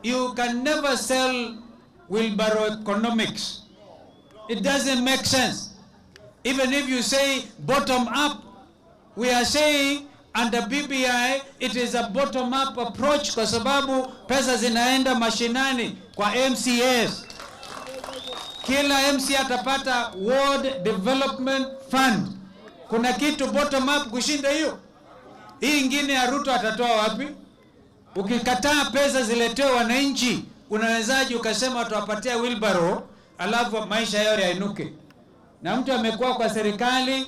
You can never sell wheelbarrow economics. It doesn't make sense. Even if you say bottom up, we are saying under BBI it is a bottom up approach kwa sababu pesa zinaenda mashinani kwa MCAs. Kila MCA atapata Ward Development Fund. Kuna kitu bottom up kushinda hiyo? Hii ingine ya Ruto atatoa wapi? Ukikataa pesa ziletewe wananchi, unawezaje ukasema tuwapatia wheelbarrow alafu maisha yao yainuke? Na mtu amekuwa kwa serikali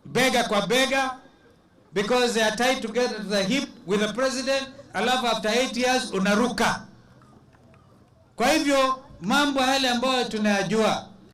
bega kwa bega because they are tied together to the hip with the president, alafu after 8 years unaruka. Kwa hivyo mambo yale ambayo tunayajua,